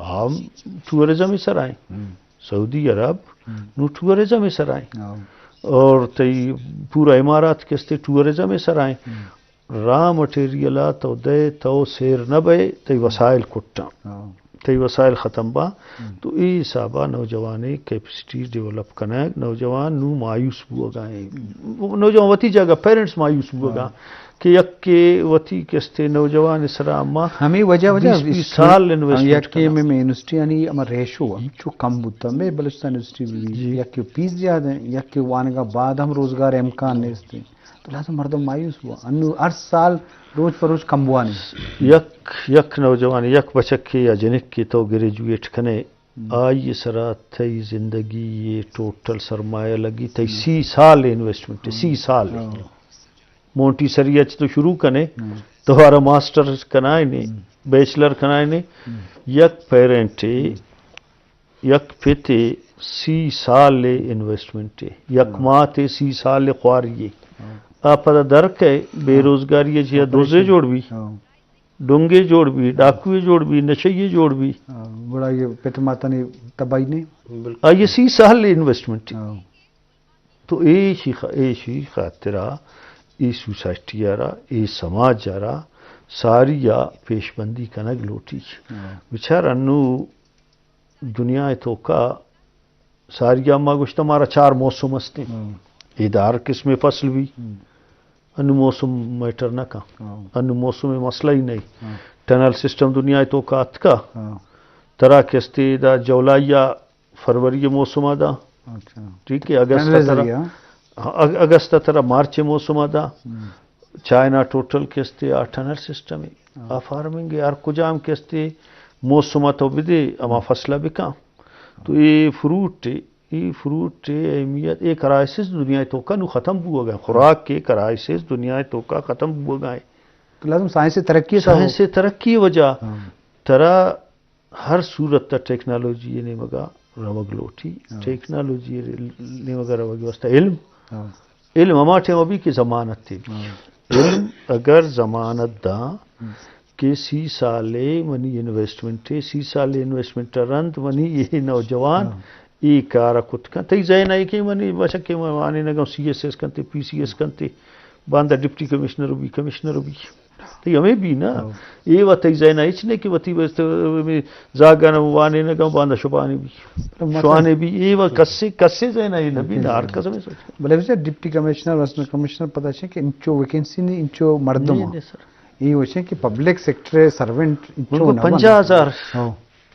آ ٹورازم ءِ سرا ایں۔ ہم۔ سعودی عرب ہم۔ نوں ٹورازم ءِ سرا ایں۔ ہاں۔ اور تئی پورا امارات کہ استے ٹورازم ءِ سرا ایں۔ ہم۔ را مٹیریل ءَ تو دئے، تو سیر نہ بئے، تئی وسائل کٹاں۔ ہاں۔ تئی وسائل ختم باں۔ ہم۔ تو اے حساب ءَ نوجوان ءِ کیپیسٹی ڈیولپ کنگ، نوجوان نوں مایوس بوگا ایں۔ نوجوان وتی جاگہ، پیرنٹس مایوس بوگا۔ ہاں۔ کہ یکے وتی کستے نوجوان ءِ سرا ما ہمے وجہ، وجہ بیست، بیست اس-، سال انویسٹمنٹ یکے کناں۔ میں، میں یونیورسٹی آنی ہما ریشو انچو کم بوتا، میں بلوچستان یونیورسٹی بھی، جی۔ یکے فیس زیادہ ہیں، یکے وانگا بعد ہم روزگار امکان نیست ہیں۔ تو لہذا مردم مایوس ہوا۔ انو ہر سال روز پر روز کم بوانے۔ یک، یک نوجوان، یک بچکے یا جنکے تو گریجویٹ کنے، ہم۔ آئی سرا تئی زندگی ءِ ٹوٹل سرمایہ لگی، تئی ہم۔ سی سال انویسٹمنٹ، ہم۔ سی سال۔ ہاں۔ مونٹیسری ءَ چہ تو شروع کنے، ہم۔ دوبارہ ماسٹر کنائینے، ہم۔ بیچلر کنائینے، ہم۔ یک پیرنٹ ءِ، ہم۔ یک پت ءِ سی سال ءِ انویسٹمنٹ ءِ، یک ہم۔ مات ءِ سی سال ءِ خواری ءِ۔ ہم۔ آ پدا در کئے، بے ہم۔ روزگاری ءَ چیا ہم۔ دوزے جوڑ بی، ہم۔ ڈونگے جوڑ بی، ڈاکوے جوڑ بی، نشئی جوڑ بی۔ ہاں، گڑا یہ پت ماتانی تباہی نہیں۔ بالکل۔ آئی سی سال انویسٹمنٹ۔ ہاں۔ تو ایشی خ-، ایشی خاطرا ای سوسائٹی ءَ را، ای سماج ءَ را ساری ءَ پیش بندی کنگ لوٹی۔ ہاں۔ بچار انو دنیا ءِ توکا ساری ءَ ما گوشتہ مارا چار موسم ہستیں۔ ہاں۔ اے دار قسم فصل بھی۔ ہم۔ انو موسم میٹر نہ کن۔ ہاں۔ انو موسم مسئلہ ہی نہیں۔ ہاں۔ ٹنل سسٹم دنیا ءِ توکا اتکا۔ ہاں۔ ترا کستے دا جولائی یا فروری موسم آ دا۔ اچھا۔ ٹھیک ہے، اگست ٹنل ترا، ذریعہ۔ ہاں، اگ-، اگست ترا مارچ موسم آ دا۔ ہم۔ چائنا ٹوٹل کستے آ ٹنل سسٹم ہے۔ ہاں۔ آ فارمنگ ہے، ہر کجام کستے موسم آ تو بدے، اما ہم۔ فصلہ بکاں۔ تو اے فروٹ، اے فروٹ اے اہمیت، اے کرائسس دنیا ءِ توکا نو ختم بوگا، خوراک کے کرائسس دنیا ءِ توکا ختم بوگا ہے۔ تو لازم سائنس ترقی ہے، سائنس ترقی وجہ۔ ہاں۔ ترا ہر صورت تا ٹیکنالوجی ءِ نیمگا روگ لوٹی، ہاں۔ ٹیکنالوجی ءِ نیمگا روگ واسطہ علم۔ ہاں۔ علم ہما ٹائم ابھی کہ ضمانت تھی۔ ہاں۔ علم اگر ضمانت دا ہم۔ کہ سی سال ءِ منی انویسٹمنٹ ءِ، سی سال ءِ انویسٹمنٹ ءَ رند منی یہ نوجوان ہاں۔ ای کار کت کن۔ تئی ذہن ءَ کہ منی بچک کہ من وانینگا سی ایس ایس کنتے، پی سی ایس کنتے، باندا ڈپٹی کمشنر بھی، کمشنر بھی۔ تئی ہمیں بھی نا۔ ہاں۔ اے وت تئی ذہن ءَ ہچ نہیں کہ وتی بس تو ہمیں زاگان وانینگا باندا شبانے بھی۔ مطلب شوانے بھی۔ اے وت کسے، کسے ذہن ءَ یہ نہ بھی نا، ہر کس ہمیں سوچ۔ بلے بچار ڈپٹی کمشنر، اسسٹنٹ کمشنر پتہ چھ کہ انچو ویکینسی نہیں، انچو مردم نہیں، ہاں۔ نہیں سر۔ اے وچیں کہ پبلک سیکٹر سرونٹ انچو بالکل نہ بنت۔ پنجاہ ہزار، ہاں۔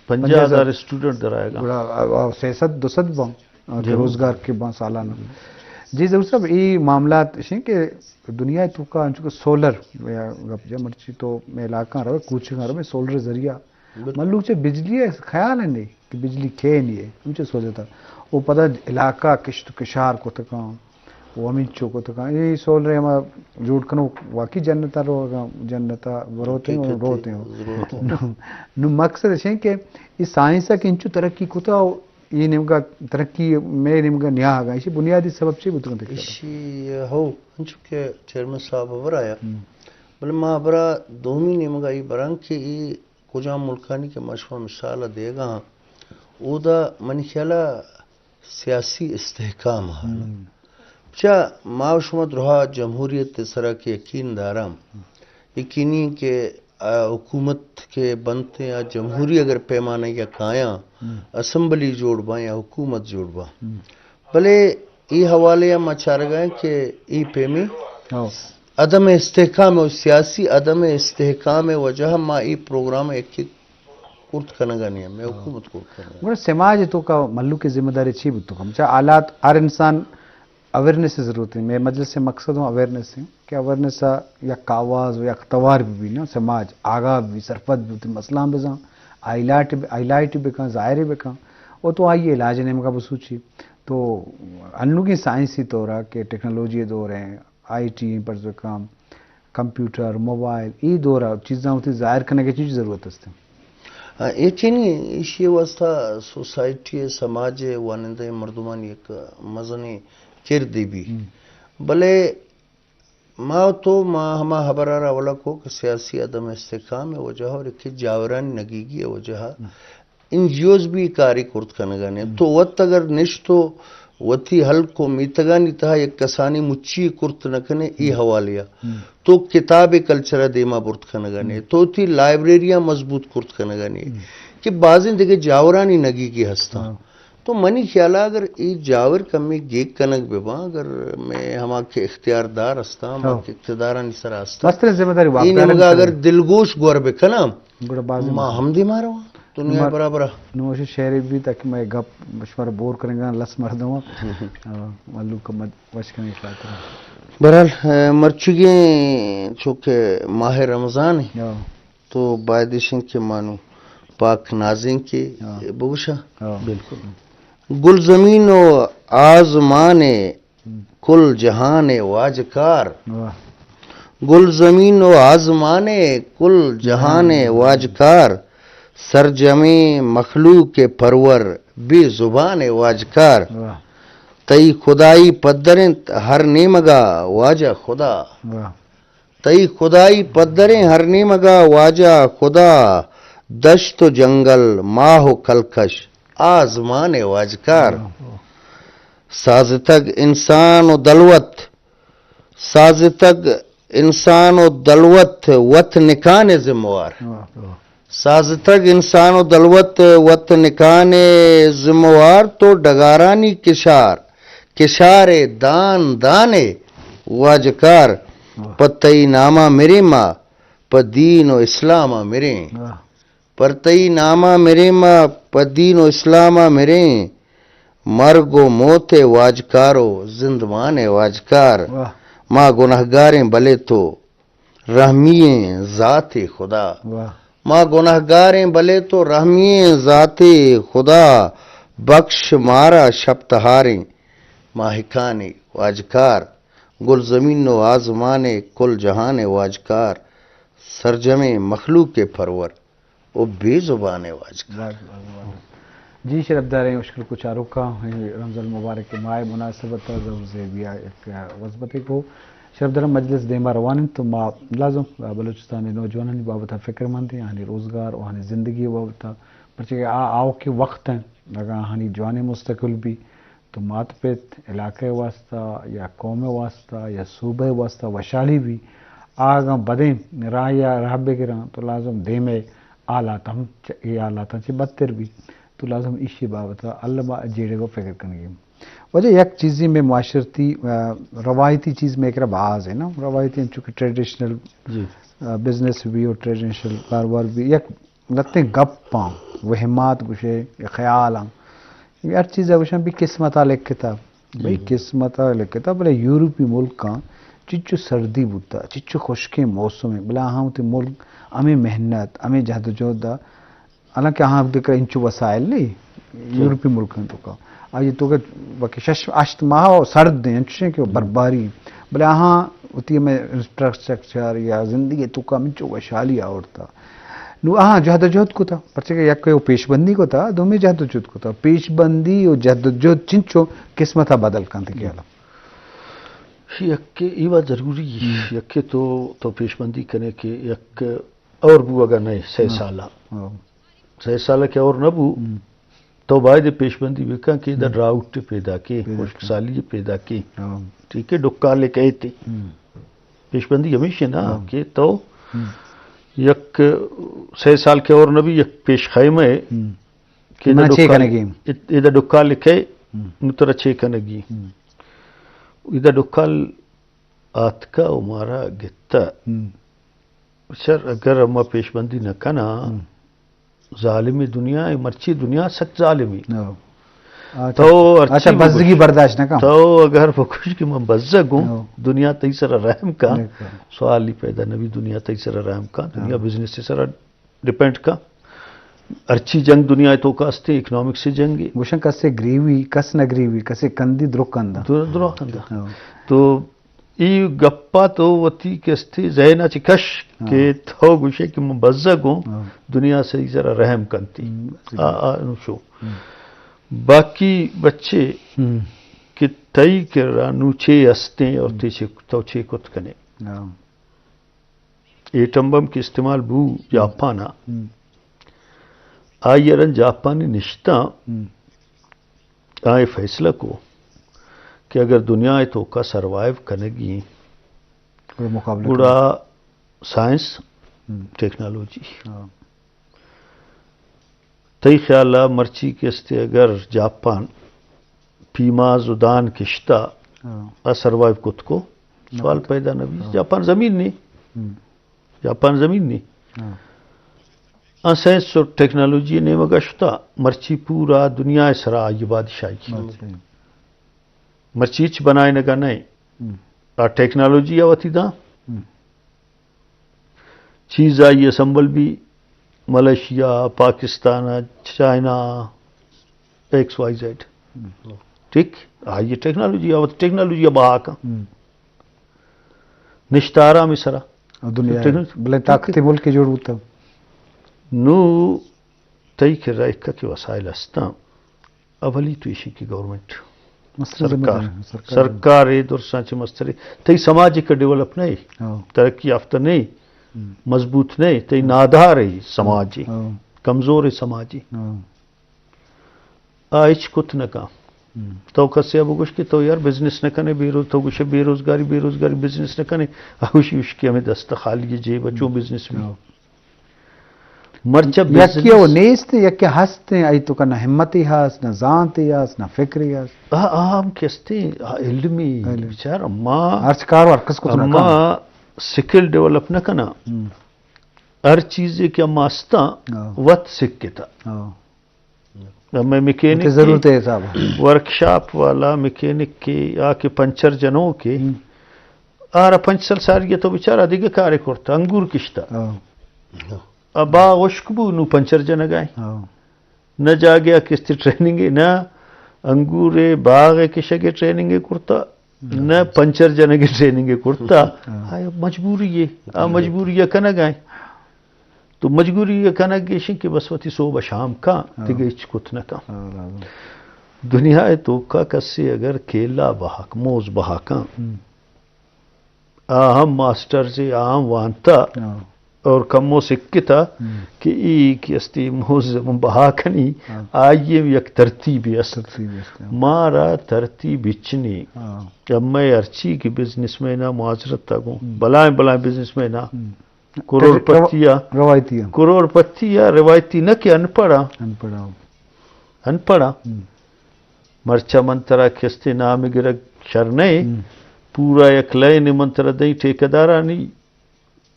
پنجاہ ہزار۔ پنجاہ ہزار اسٹوڈنٹ در آئے گا۔ گڑا، آ، آ، سئے سد، دو سد بن، آ، کہ جی۔ روزگار کے بن سالانہ۔ جی ظہور صاحب، اے معاملات اشیں کہ دنیا توکا انچو کہ سولر یا گپ جا مرچی تو میں علاقہ روے، کوچگاں روے، سولر ذریعہ۔ بالکل۔ ملوک چہ بجلی ءِ خیال ءَ نہیں کہ بجلی کئے نہیں ہے، انچو سوچتا۔ او پدا علاقہ کشت و کشار کتکاں۔ و ہمینچو کتکاں۔ اے سولر ءِ ہما جوڑ کنوک واقعی جنت ءَ روگاں، جنت ءَ بروتیں و روتیں۔ نو، نو مقصد اش انت کہ اے سائنس ءَ کہ انچو ترقی کتا و اے نیمگا ترقی مئے نیمگا نیاہگا، ایشی بنیادی سبب چی بوتگ انت؟ ایشی ہو، انچو کہ چیئرمین صاحب ہبر آیا۔ ہم۔ بلے ما ہبرا دومی نیمگا اے براں کہ اے کجام ملکانی کہ ما شما مثال دیگا ہاں، اودا منی خیالا سیاسی استحکام ہال۔ ہم۔ چا ما و شما درہا جمہوریت سرا کہ یقین داراں، یقینی کہ آ، حکومت کہ بنت یا جمہوری اگر پیمانہ یا کایاں، ہم۔ اسمبلی جوڑ باں یا حکومت جوڑ باں۔ ہم۔ بلے اے حوالے ءَ ما چارگا ہیں کہ اے پیمیں ہو۔ عدم استحکام و سیاسی عدم استحکام وجہ ما اے پروگرام ایک کرت کنگا نہیں، میں ہاں۔ حکومت کرت کنگا۔ گڑا سماج توکا ملوک ذمہ داری چی بوتگ؟ ہمچا حالات ہر انسان اویئرنس ضرورت ہے۔ میں مجلس سے مقصد ہوں اویئرنس ہے کہ اویئرنس یک آواز و یک توار بھی، بھی نا سماج آگاہ بھی، سرپد بھی، مسئلہ بزاں ہائی لائٹ، ہائی لائٹ بکن، ظاہر بکن، و تو آئی علاج نیمگا بسوچی۔ تو انوگیں سائنسی طورا کہ ٹیکنالوجی دور ہیں، آئی ٹی پرز بکن، کمپیوٹر، موبائل، ای دورا چیزاں وتی ظاہر کنگ ءِ چیز ضرورت است۔ ہاں، یقینی ایشی واسطہ سوسائٹی، سماج، وانندہ مردمانی یک مزنیں کردے بھی۔ ہم۔ بلے ما تو ما ہما حبر ءَ را اولا کو کہ سیاسی عدم استحکام ءِ وجہ اور ایک جاورانی نگیگی ءِ وجہ ہم۔ این جی اوز بھی کاری کرت کنگا نے۔ تو وت اگر نشتو وتی ہلک و میتگانی تہا یک کسانی مچی کرت نہ کنے، ای حوالے آ تو کتاب کلچر دیما برت کنگا نے، تو تی لائبریریاں مضبوط کرت کنگا نے کہ بازیں دیگہ جاورانی نگیگی ہستاں۔ تو منی خیالا اگر ای جاور کمی گیگ کنگ بباں، اگر میں ہما کہ اختیار دار ہستاں، ہما کہ اقتدارانی سرا ہستاں، مستریں ذمہ داری ای واکدارانی نیمگا سرا اگر دلگوش گور بکناں، گڑا بازیں ما ہم دیما رواں۔ دنیا ما برابر۔ نوشی شہری بھی تاکہ میں گپ شمار بور کریں گا، لس مردم۔ ملوک مد وش کریں خاطر۔ بہرحال، اے، مرچگیں چونکہ ماہ رمضان ہے، تو باید ایشن کہ مانو پاک نازیں کہ بگوشا۔ بالکل۔ گلزمین و آزمان کل جہان واجکار۔ گلزمین و آزمان کل جہان واجکار، سرجمیں مخلوق پرور بے زبان واجکار۔ تئی خدائی پدر انت ہر نیمگا واجہ خدا۔ تئی خدائی پدریں ہر نیمگا واجہ خدا، دشت و جنگل، ماہ و کلکش، آزمان واجکار۔ سازتگ انسان و دلوت، سازتگ انسان و دلوت وت نکان ذمہ وار۔ سازتگ انسان و دلوت وت نکان ذمہ وار، تو ڈگارانی کشار، کشار دان دان واجکار۔ پہ تئی ناما مریں ما، پہ دین و اسلاما مریں۔ پر تئی ناما مریں ما، پہ دین و اسلاما مریں۔ مرگ و موت واجکار و زندمان واجکار۔ ما گنہگاریں بلے تو رحمی ایں ذات خدا۔ ما گنہگاریں بلے تو رحمی ایں ذات خدا، بخش مارا شپ تہاریں ماہکان واجکار۔ گلزمین و آزمان کل جہان واجکار، سرجمیں مخلوق پرور و بے زبان واجکار۔ جی شرفداریں اشکل کو چاروکاں، رمضان المبارک ماہ مناسبت زور زیبیا یک وزبتے کو شرفداریں مجلس دیما روان انت، تو ما لازم بلوچستان نوجوانانی بابت فکر مند ہیں، آنی روزگار و آنی زندگی بابت، پرچہ کہ آ آؤکیں وقت ہیں، اگاں آنی جوانیں مستقبل بھی تو مات پت علاقہ واسطہ یا قوم واسطہ یا صوبہ واسطہ وشالی بھی، آ اگاں بدیں راہ یا راہ بگراں تو لازم دیمے حالات ہم چ-، اے حالاتاں چہ بدتر بھی، تو لازم ایشی بابت اللہ با جیڑے کو فکر کنگی۔ وجہ یک چیزی میں معاشرتی، آ، روایتی چیز میں ایک باز ہے نا، روایتی ہم چونکہ ٹریڈیشنل، آ، بزنس بھی اور ٹریڈیشنل کاروبار بھی یک لتیں گپاں، وہمات گوشے، خیالاں، ہر چیز گوشاں بھی قسمت لکھتا۔ بھئی قسمت لکھتا، بلے یورپی ملکاں چچو سردی بوتا، چچو خشکیں موسم ہے، بلے آہاں وتی ملک ہمیں محنت، ہمیں جہد و جہد، حالانکہ آہاں دکر انچو وسائل نہیں، یورپی ملکاں تو کا۔ آئی تو کہ باقی شش اشت ماہ و سرد ہیں، انچوشیں کہ برباری، بلے آہاں وتی ہمیں انفراسٹرکچر یا زندگی تو کا منچو وشالی آورتا۔ نو آہاں جہد و جہد کتا، پرچہ کہ یک او پیش بندی کتا، دومی جہد و جہد کتا۔ پیش بندی و جہد و جہد چنچو قسمتا بدل کنت کہ حالا۔ یک ای بات ضروری ہے، یک تو، تو پیش بندی کنے کہ یک اور بو اگا نئے سہ سالا۔ سہ سالا کہ اور نہ بو، تو باید پیش بندی بکن کہ ادا ڈراؤٹ پیدا کے، خشک سالی پیدا کے۔ ٹھیک ہے، ڈکال کہتے۔ پیش بندی ہمیش ہے نا کہ تو یک سہ سال کے اور نبی یک پیش خیمہ ہے کہ ادا ڈکال، ادا ڈکال لکھے، نو ترا چے کنگی۔ ادا ڈکال آتکا و مارا گتا۔ سر، اگر ما پیش بندی نہ کنا، ظالمی دنیا ہے، مرچی دنیا سک ظالمی۔ تو ہرچی بزگی برداشت نہ کن۔ تو اگر بکش کہ من بزگ ہوں، دنیا تئی سر رحم کا، سوال ہی پیدا نبی، دنیا تئی سر رحم کا، دنیا بزنس سر ڈیپینڈ کا۔ ہرچی جنگ دنیا تو کا استے، اکنامکس جنگ ہے۔ گوشن کسے گریوی، کس نہ گریوی، کسے کندی درو کندا۔ درو کندا۔ تو ای گپا تو وتی کستی ذہن چ کش کہ تو گوشے کہ من بزگ ہوں، دنیا سے ذرا رحم کنتی۔ آ، آ، نو شو۔ باقی بچے کہ تئی کرا نو چے استیں اور تے چے، تو چے کت کنے۔ ایٹم بم کہ استعمال بو جاپان ء، آئی ءَ رند جاپانی نشتاں، ہم۔ آئی فیصلہ کو کہ اگر دنیا ءِ توکا سروائیو کنگی ایں، گڑا مقابلہ گڑا کنگ۔ سائنس، ہم۔ ٹیکنالوجی۔ ہاں۔ تئی خیال ءَ مرچی کہ استے اگر جاپان پیماز و دان کشتا، ہاں۔ آ سروائیو کت کو؟ نہ سوال کت۔ پیدا نہ بی۔ ہاں۔ جاپان زمین نی۔ ہم۔ جاپان زمین نی۔ ہاں۔ آ سائنس و ٹیکنالوجی نیمگا شتا، مرچی پورا دنیا سرا آئی بادشاہی۔ بادشاہی۔ مرچی ہچ بنائینگا نئے۔ ہم۔ آ ٹیکنالوجی آ وتی داں۔ ہم۔ چیز آئی اسمبل بی ملائیشیا، پاکستان، چائنا، ایکس وائی زیڈ۔ ہم۔ ٹھیک؟ آئی ٹیکنالوجی آ وتی ٹیکنالوجی بہا کن۔ ہم۔ نشتہ آرام سرا۔ اور دنیا ٹھیک ہے۔ بلے طاقتی ملک جوڑ بوتا۔ نو تئی کرا اکا کہ وسائل ہستاں، اولی تو ایشی کہ گورنمنٹ، مستر ذمہ سرکار، دار ہے، سرکار۔ سرکار اے درساں چہ مسترے۔ تئی سماج کہ ڈیولپ نہ اے، ہاں۔ ترقی یافتہ نہ اے، ہم۔ مضبوط نہ اے، تئی ہاں۔ نادار اے سماج اے، ہاں۔ کمزور اے سماج اے۔ ہاں۔ آ ہچ کت نہ کن۔ ہم۔ تو کسے ءَ بگوش کہ تو یار بزنس نہ کنے، بے روز-، تو گوشے بے روزگاری، بے روزگاری، بزنس نہ کنے۔ آ گوشی اش کہ ہمیں دست خالی جیب ءَ چون بزنس بی؟ ہاں۔ مرچا یکے او بزنس نیست، یکے ہست، آئی توکا نہ ہمتے ہست، نہ زانتے ہست، نہ فکرے ہست۔ آ، آ ہم کہ ہستے، آ علمی علم۔ بچار، اما ہرچ کار و ہر کس کت نہ اما کن۔ سکل ڈیولپ نہ کنا۔ ہم۔ ہر چیزے کہ اما ہستاں، ہاں۔ وت سکتا۔ ہاں۔ ہمے میکینک وتی ضرورت ءِ حساب ءَ۔ ورکشاپ والا میکینک کہ آ کہ پنچر جنوکے، ہم۔ آرا پنچ سال ساری تو بچارا دگہ کارے کرتا، انگور کشتا۔ ہاں۔ ابا ہشک بو، نو پنچر جنگائیں۔ ہاں۔ نہ جاگہ کستی ٹریننگ، نہ انگور باغ کشگ ٹریننگ کرتا، ہم۔ نہ پنچر جنگ ٹریننگ کرتا۔ ہاں۔ آیا مجبوری ہے، آ مجبوری۔ مجبوری کنگائیں۔ تو مجبوری ءَ کنگ گیشیں کہ بس وتی سوب ءَ شام کن، ہاں۔ دگہ ہچ کت نہ کن۔ ہاں، ہاں۔ دنیا ءِ توکا کسے اگر کیلا بہا کن، موز بہا کن، ہم۔ آ ہم ماسٹرز اے، آ ہم وانتا، ہاں۔ اور کمو سکتا، ہم۔ کہ ای کہ استی موز من بہا کنی، ہاں۔ آئی ءِ یک ترتیبے است۔ ترتیبے است، ہاں۔ مارا ترتیب ہچ نی۔ ہاں۔ اما ہرچی کہ بزنس مین ءَ معذرت ءَ گوں، ہم۔ بلائیں بلائیں بزنس مین ءَ، ہم۔ کروڑ پتی ءَ۔ روایتی ءَ۔ کروڑ پتی ءَ روایتی نہ کہ ان پڑھ ءَ۔ ان پڑھ ءَ۔ ان پڑھ ءَ۔ ہم۔ مرچا من ترا کستے نام گرگ شر نہ اے۔ ہم۔ پورا یک لائن من ترا دئی ٹھیکیدارانی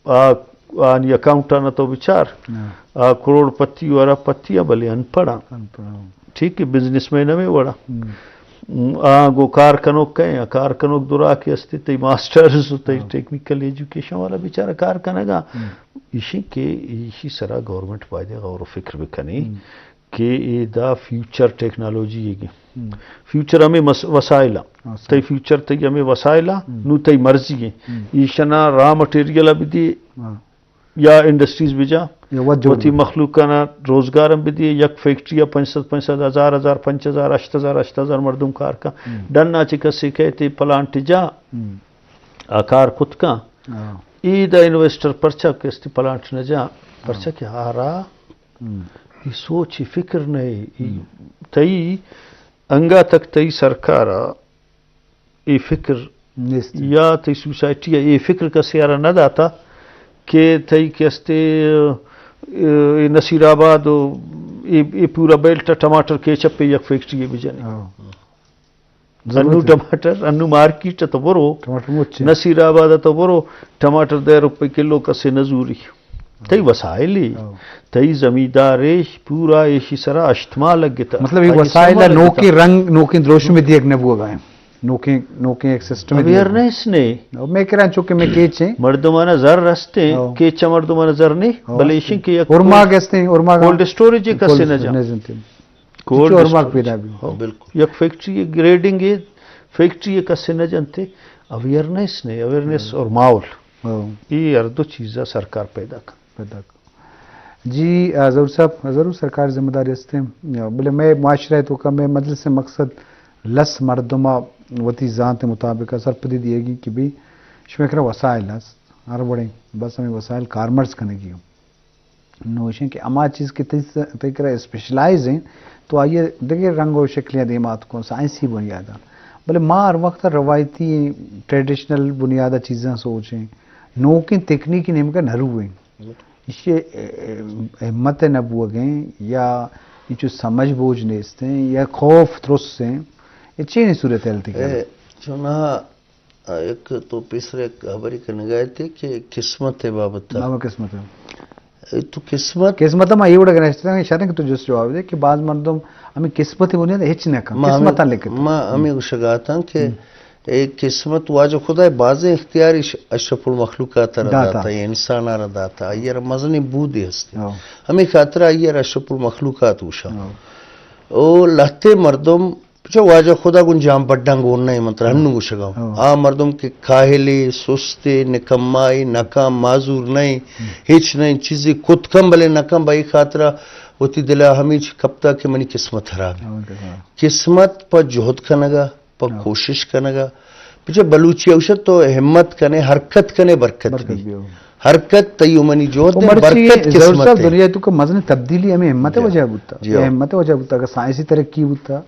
آ، آنی اکاؤنٹاں تو بچار۔ ہاں۔ آ کروڑ پتی و ارب پتی ءَ بلے ان پڑھ ءَ۔ ان پڑھ ءَ۔ ٹھیک ہے، بزنس مین ہمے وڑ ءَ۔ ہم۔ آ گو کار کنوک کئے، کار کنوک درا کہ استے تئی ماسٹرز و تئی ہاں۔ ٹیکنیکل ایجوکیشن والا بیچارہ کار کنگا۔ ہم۔ ایشی کہ ایشی سرا گورنمنٹ باید غور و فکر بکنی ہم۔ کہ اے دا فیوچر ٹیکنالوجی ہے۔ ہم۔ فیوچر ہمیں مس-، وسائل ءَ۔ ہاں، صحیح۔ تئی فیوچر تئی ہمیں وسائل ءَ، ہم۔ نو تئی مرضی ہے۔ ہم۔ ایشنا را مٹیریل ءَ بدی ہاں۔ یا انڈسٹریز بجا، یا وت جوڑ وتی بی۔ مخلوقانا روزگار ہم بدی، یک فیکٹری ءَ پنچ سد، پنچ سد، ہزار، ہزار، پنچ ہزار، ہشت ہزار، ہشت ہزار مردم کار کن۔ ہم۔ ڈن ءَ چہ کسے کئیت پلانٹ جا، ہم۔ آ کار کت کن۔ ہاں۔ اے دا انویسٹر پرچا کستی پلانٹ نہ جا، پرچا ہاں۔ کہ آرا ہم۔ ای سوچ، ای فکر نہ اے، ای ہم۔ تئی انگا تک تئی سرکار ءَ اے فکر نیست۔ یا تئی سوسائٹی ءَ اے فکر کسے ءَ را نہ داتا کہ تئی کہ استے، اے، نصیر آباد و اے، اے پورا بیلٹ ءَ ٹماٹر کیچپ ءِ یک فیکٹری ءَ بجنے۔ ہاں۔ انو ضرورت ہے۔ ٹماٹر، انو مارکیٹ ءَ تو برو، ٹماٹر مچ ہے۔ نصیر آباد ءَ تو برو، ٹماٹر دہ روپے کلو کسے نہ زوری۔ تئی وسائل ای، ہاں۔ تئی زمیندار ایش پورا ایشی سرا اشتما لگتا۔ مطلب، یہ آئی وسائل سما لگتا۔ نوکیں رنگ، نوکیں دروشم دیگ نہ بوگا ہیں۔ نوکیں، نوکیں ایک سسٹم دیگ۔ اویئرنس نے۔ او میں کران چونکہ میں کیچ ہیں۔ مردمانا زر رستے، ہاں۔ کیچا مردمانا زر نے، ہاں، بلے رستے۔ ایشن کہ یک ارماگ ہستے، ارماگ کولڈ اسٹوریج کسے نہ جا۔ نہیں جانتے۔ کولڈ چیچو ارماگ اسٹوریج۔ پیدا بھی۔ ہاں۔ بالکل۔ یک فیکٹری گریڈنگ ہے، فیکٹری کسے نہ جانتے۔ اویئرنس نے، اویئرنس ہاں۔ اور ماحول۔ ہاں۔ یہ ہر دو چیزا سرکار پیدا کن۔ پیدا کن۔ جی، آ، ظہور صاحب، ضرور سرکار ذمہ داری ہستے، بلے مئے معاشرہ ءِ توکا مئے مجلس ءِ مقصد لس مردم ءَ وتی زانت ءِ مطابق ءَ سرپدی دیگی کہ بی شمئے کرا وسائل ہست، ہر وڑیں، بس ہمیں وسائل کارمرز کنگی ہو۔ نوشیں کہ ہما چیز کہ تئی س-، تئی کرا اسپیشلائز ہیں، تو آئی دگہ رنگ و شکلیں دیما اتکوں سائنسی بنیاداں۔ بلے ما ہر وقت روایتی، ٹریڈیشنل بنیادہ چیزاں سوچیں، نوکیں تکنیکی نیمگا نہ روئیں۔ ایشی ء، ء، ہمت ء نہ بوگ ء یا اینچو سمجھ بوجھ نیست ء یا خوف ترس ء، اے چینی صورتحال تئی کرا؟ اے، چوناہا، آ، یک تو پیسر یک ہبری کنگا ات کہ قسمت ء بابت ء۔ بابا قسمت ء۔ اے تو قسمت قسمت ء ما اے وڑا گنشتگ، شریں کہ تو جست جواب دے کہ بعض مردم ہمیں قسمت ء بنیاد ء ہچ نہ کن، ما ہمیں، قسمت ء لکھت۔ ما ہمیں گوشگا اتاں کہ ہم۔ اے قسمت واجہ خدا ء بازیں اختیار اش-، اشرف المخلوقات ء را داتا۔ داتا، اے انسان ء را داتا، آئی ء را مزنیں بودے ہست۔ ہاں۔ ہمے خاطر آئی ء را اشرف المخلوقات گوشاں۔ ہاں۔ او لہتے مردم، پچا واجہ خدا گوں جان بڈاں گون نہ، من ترا ہاں۔ ہنو گوشگا۔ ہاں۔ آ مردم کہ کاہلے، سستے، نکمائے، ناکام، معذور نہ، ہم۔ ہچ نہ، چیزے کت کم بلے نہ کم، بہ اے خاطرا وتی دلا ہمیچ کپتا کہ منی قسمت خراب ہے۔ ہاں، ہاں۔ قسمت پہ جہد کنگا، پہ ہاں۔ کوشش کنگا۔ پچا بلوچی ء گوشت تو ہمت کنے، حرکت کنے، برکت برکت بی۔ بی، ہاں۔ حرکت تئی و منی جہد و ہے، مرچی برکت ظہور قسمت صاحب ہے۔ دنیا تو کہ مزن تبدیلی ہمیں ہمت جی۔ وجہ بوتا۔ جی۔ یہ ہاں۔ ہمت وجہ بوتا، اگر سائنسی ترقی بوتا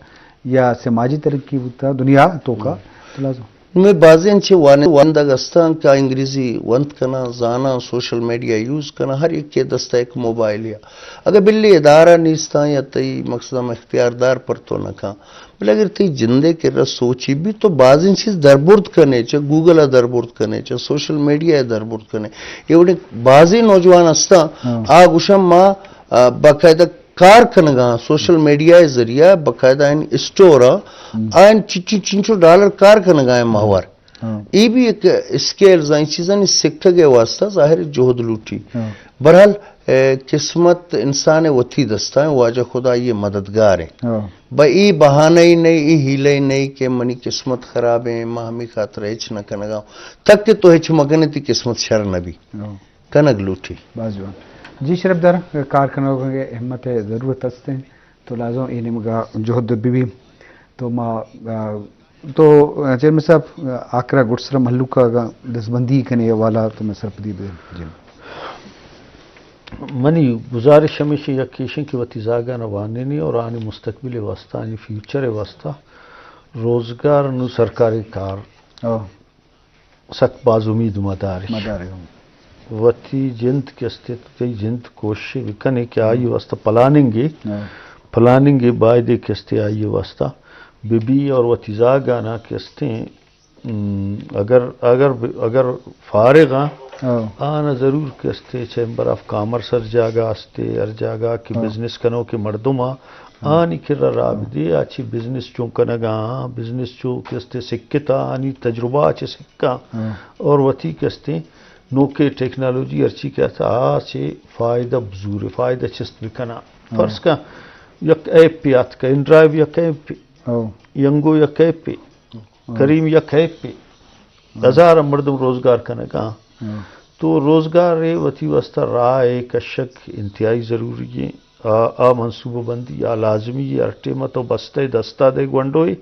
یا سماجی ترقی بوتا دنیا تو کا، ہاں۔ تو لازم۔ میں بازیں چہ وان-، واندگ استاں کہ انگریزی ونت کناں، زاناں، سوشل میڈیا یوز کناں، ہر یکے دستا یک موبائل یا۔ اگہ بلے ادارہ نیستاں یا تئی مقصد ہم اختیاردار پر تو نہ کاں، بلے اگر تئی جندے کرا سوچی بی تو بازیں چیز دربرد کنے، چہ گوگل ء دربرد کنے، چہ سوشل میڈیا ء دربرد کنے۔ اے وڑیں بازیں نوجوان استاں، ہاں۔ آ گوشاں ما، آ، باقاعدہ کار کنگاں، سوشل میڈیا ء ذریعہ باقاعدہ ان اسٹور ء، ہم۔ آ ان چنچو چنچو ڈالر کار کنگا ہیں ماہوار۔ ہاں۔ اے بھی ایک اسکیلز ہیں، چیزانی سکھگ ء واسطہ ظاہر جہد لوٹی۔ ہاں۔ بہرحال، اے، قسمت انسان ء وتی دستا ہیں، واجہ خدا یہ مددگار ہیں۔ ہاں۔ بہ اے بہانہ ہی نہیں، اے حیلہ ہی نہیں کہ منی قسمت خراب ہیں، ما ہمیں خاطر ہچ نہ کنگا۔ تک کہ تو ہچ مکنے تی قسمت شر نہ بی۔ ہاں۔ کنگ لوٹی۔ باز جوان۔ جی شرف دار، کار کنوکاں کہ ہمت ء ضرورت است انت، تو لازم اے نیمگا جہد بہ بی۔ تو ما، آ، تو، آ، چیئرمین صاحب، آ، آخرا گڈسرا مہلوک ء اگاں دزبندی کنے حوالہ تو میں سرپدی بدے۔ جی۔ منی گزارش ہمیشہ یک ایشیں کہ وتی زاگان وانینی اور آنی مستقبل واسطہ، آنی فیوچر واسطہ روزگار نو سرکاری کار۔ او۔ سک باز امید مدارش۔ مدارش، ہم۔ وتی جند کہ استے، تئی جند کوشش بکنے کہ آئی ہم۔ واسطہ پلاننگ ہے، ہاں۔ پلاننگ ہے، بایدے کہ استے آئی واسطہ بہ بی اور وتی زاگانا کہ استے، ام، اگر، اگر، اگر فارغ آں، ہاں۔ آنا ضرور کہ استے چیمبر آف کامرس ہر جاگہ استے، ہر جاگہ کہ ہاں۔ بزنس کنوکیں مردم آں، ہاں۔ آنی کرا راہ بدے، آ چی بزنس چون کنگا آں، بزنس چو کہ استے سکتا، آنی تجربہ آ چی کاں۔ ہاں۔ اور وتی کہ استے نوکے ٹیکنالوجی ہرچی کہ آتا، آ چے فائدہ بزور، فائدہ چست بکنا۔ ہاں۔ فرض کن یک ایپ پہ آتکا، ان ڈرائیو یک ایپ پہ، ہاں۔ ینگو یک ایپ پہ، ہاں۔ کریم یک ایپ پہ، ہاں۔ ہزار مردم روزگار کنگا۔ ہاں۔ تو روزگار ء وتی واسطہ راہ ء کشگ انتہائی ضروری ہے۔ آ، آ منصوبہ بندی آ لازمی ہے۔ ہر ٹیم ء تو بستہ ء دستا دے گونڈو ء،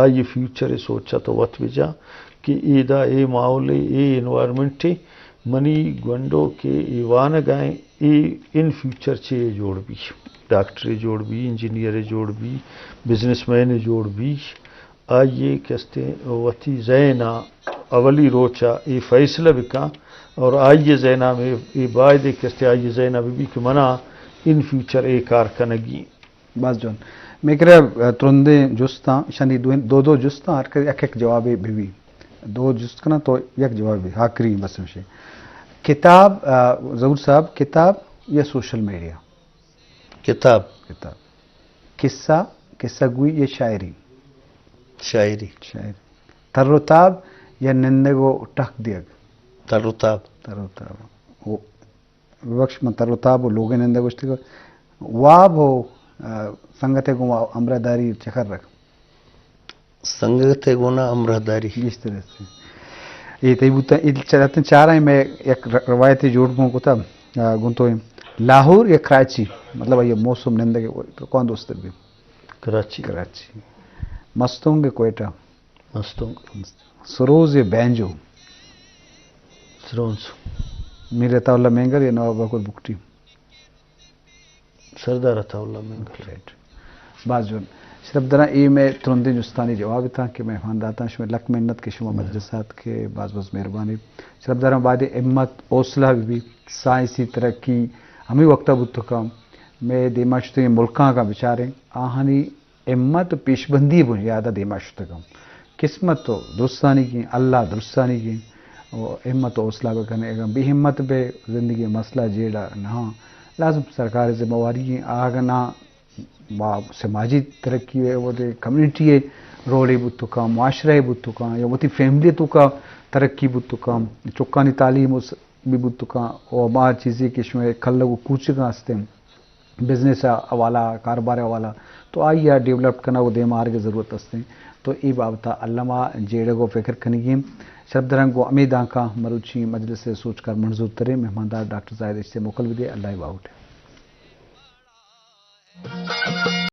آئی فیوچر ء سوچا تو وت بجا کہ اے دا اے ماحول ء، اے انوائرمنٹ ء منی گونڈو کہ اے وانگ ء اے ان فیوچر چے جوڑ بی، ڈاکٹر جوڑ بی، انجینئر جوڑ بی، بزنس مین جوڑ بی، آئی ء کہ استے وتی ذہن ء اولی روچ ء اے فیصلہ بکاں اور آئی ء ذہن ء اے، اے بایدے کہ استے آئی ء ذہن ء بہ بی کہ منا ان فیوچر اے کار کنگی۔ باز جوان۔ میں کرا، ء، ترندیں جستاں، شانی دو، دو دو جستاں، ہر کس یک یک جوابے بہ بی۔ دو جست کناں تو یک جوابے، آخری بس ہمشے۔ کتاب، ء، ظہور صاحب، کتاب یا سوشل میڈیا؟ کتاب۔ کتاب۔ قصہ، قصہ گوئی یا شاعری؟ شاعری۔ شاعری۔ تر و تاب یا نندگ و ٹہک دیگ؟ تر و تاب۔ تر و تاب۔ او، ببخش، من تر و تاب و لوگے نندگ گوشتگ۔ واب و، آ، سنگتے گوں ہمراہ داری چکر رکھ۔ سنگت ء گونا ہمراہ داری۔ گیشتر است۔ اے تئی بوتا، اے چ-، چاریں میں یک ر-، روایتے جوڑ گوں کتا، آ، گوں تو لاہور یا کراچی، مطلب، یہ موسم نندگ کون دوست بی؟ کراچی۔ کراچی۔ مستونگ یا کوئٹہ؟ مستونگ۔ سروز یا بینجو؟ سروز۔ میر عطا اللہ مینگل یا نواب بخت بگٹی؟ سردار عطا اللہ مینگل۔ رائٹ۔ باز جوان۔ شرپ دراں، اے مئے ترندیں جستانی جواب اتاں کہ مہمان داتاں۔ شمئے لک منت کہ شما مجلس ءَ اتک کہ باز باز مہربانی۔ شرپ دراں، باید ہمت حوصلہ بہ بیت، سائنسی ترقی ہمے وقت ءَ بوت کنت۔ مئے دیما شتگیں ملکاں اگاں بچاریں، آہانی ہمت و پیشبندی بنیاد ءَ دیما شتگ انت۔ قسمت و درستانی گیں، اللہ درستانی گیں، و ہمت و حوصلہ بکنے۔ اگاں بے ہمت بے، زندگی مسئلہ جیڑا نہ۔ لازم سرکار ذمہ واری گیں، آگ نہ ما سماجی ترقی ہے، وہ دے کمیونٹی ہے، رولے بوت کاں، معاشرہ ہے بوت کاں، یا وتی فیملی تو کا ترقی بوت کاں، چکانی تعلیم اس بھی بوت کاں، و ما چیزی کہ شما کلگ و کوچگاں ہستیں۔ بزنس ءِ حوالہ، کاروبار ءِ حوالہ، تو آئی ءَ ڈیولپ کنگ و دیم آرگ ءِ ضرورت است انت۔ تو اے بابت ءَ الم ءَ جیڑگ و فکر کنگی انت۔ شرپ دراں، گوں ہمے دانکاں مروچی مجلس ءِ سوجکار منظور تریں مہماندار ڈاکٹر زاہد ایشی ءَ موکل بدے۔ اللہ ءِ باہوٹ۔